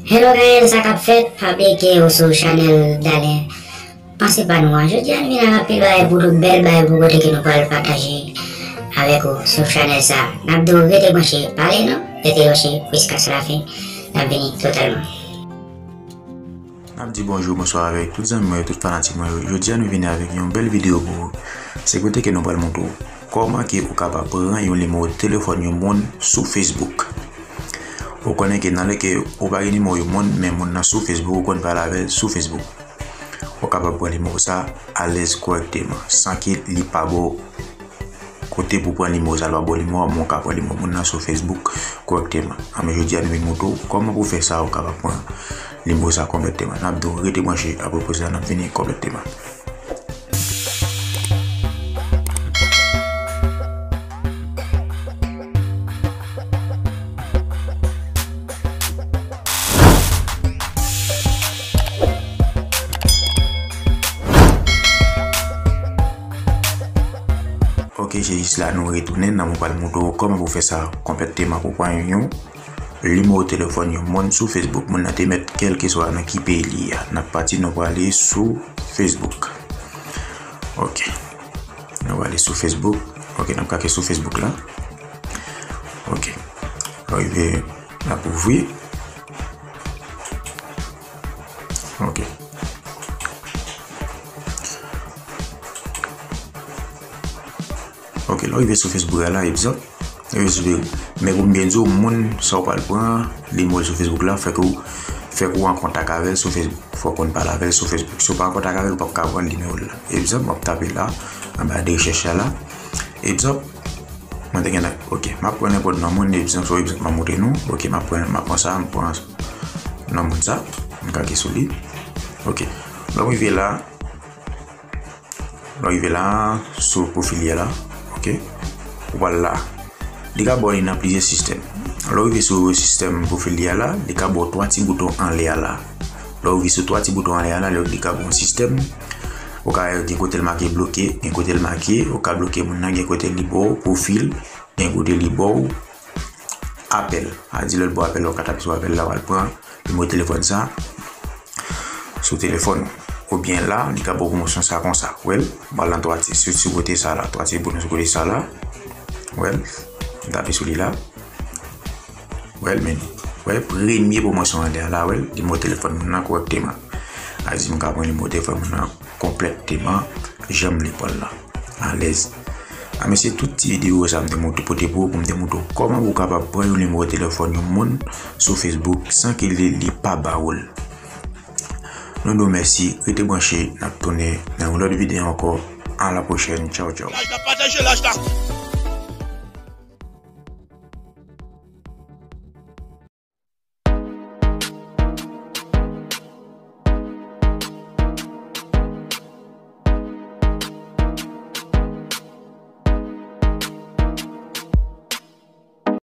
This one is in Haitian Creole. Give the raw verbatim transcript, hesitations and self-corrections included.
Hello guys, sa k ap fèt? Pa bliye ke ou sou chanèl Dalen. Panse pa nou an. Jodi a nou vin ak anpil bagay pou nou, bèl bagay pou kote ke nou pral pataje avèk ou sou chanèl sa. N ap di w rete branche, pa ale non, rete branche jiskaske la fen. N ap vini totalman. N ap di bonjou, bonswa avèk tout zanmi mwen yo, tout fanatik mwen yo. Jodi a nou vini avèk yon bèl videyo pou ou. Se kote ke nou pral montre w kòman ke ou kapab pran yon nimewo telefòn yon moun sou Facebook. Ou konnen ke nan lè ke ou pa gen nimewo yon moun, men moun nan sou Facebook, ou konn pale avè l sou Facebook. Ou kapab pran nimewo sa alèz kòrèkteman, san ke li pa ba w kote pou pran nimewo sa, lè w ap ba w nimewo a, men w ka pran nimewo moun nan sou Facebook kòrèkteman. Anben jodi a nou vin montre w kòman pou fè sa, ou kapab pran nimewo sa kòrèkteman. N ap di w rete branche, apre poze la n ap vini kòrèkteman. Ok, se jis la nou retounen, nan mwen pral montre w kòman pou fè sa konplèteman pou pran yon nimewo telefòn yon moun sou Facebook. Moun nan te mèt kèlkeswa nan ki peyi li ye a. N ap pati, nou prale sou Facebook. Ok. Nou prale sou Facebook. Ok, n ap klike sou Facebook la. Ok. Lè w rive, l ap ouvri. Ok. Ok, lè w rive sou Facebook la, egzanp, lè w rive sou Facebook, men pou m byen di w, moun sa w pral pran, nimewo l sou Facebook la, fèk ou, fèk ou an kontak avè l sou Facebook. Fòk ou konn pale avè l sou Facebook. Si w pa an kontak avè l, ou p ap ka pran nimewo l la. Egzanp, m ap tape la, anba de rechèch la la. Egzanp, mwen te gen, ok, m ap pran nenpòt non moun, egzanp, sou egzanp, m ap montre nou. Ok, m ap pran, m ap pran sa, m pran non moun sa, m klike sou li. Ok, lè w rive la, Lè w rive la, sou pwofil li a la, ok? Ou pral la. Li ka ba w li nan plizyè sistèm. Lè w rive sou sistèm pwofil li a la, li ka ba w twa ti bouton anlè a la. Lè w rive sou twa ti bouton anlè a la, li ka ba w yon sistèm. Ou ka gen kote l make bloke, gen kote l make, ou ka bloke moun nan, gen kote li ba w pwofil, gen kote li ba w apèl. A di lè l ba w apèl la, ou ka tape sou apèl la, w al pran nimewo telefòn sa sou telefòn ou. Oubyen la, li ka ba w pwomosyon sa konsa. Wè l, m al nan twa ti, sou, sou kote sa la, twa ti bouton sou kote sa la. Wè l, m tape sou li la. Wè l, men, wè, premye pwomosyon an dèyè la, wè l, nimewo telefòn moun nan kòrèkteman. A di m ka pran nimewo telefòn moun nan konplèteman, jan m vle pran l la. Alèz. A, men se tout ti videyo sa m te montre, pote pou ou, pou m te montre w kòman pou w kapab pran yon nimewo telefòn yon moun sou Facebook san ke li, li pa ba ou l. Nou di w mèsi, rete branche, n ap tounen nan yon lòt videyo ankò. A la pwochèn, tchaw, tchaw. Laj la, pataje laj la.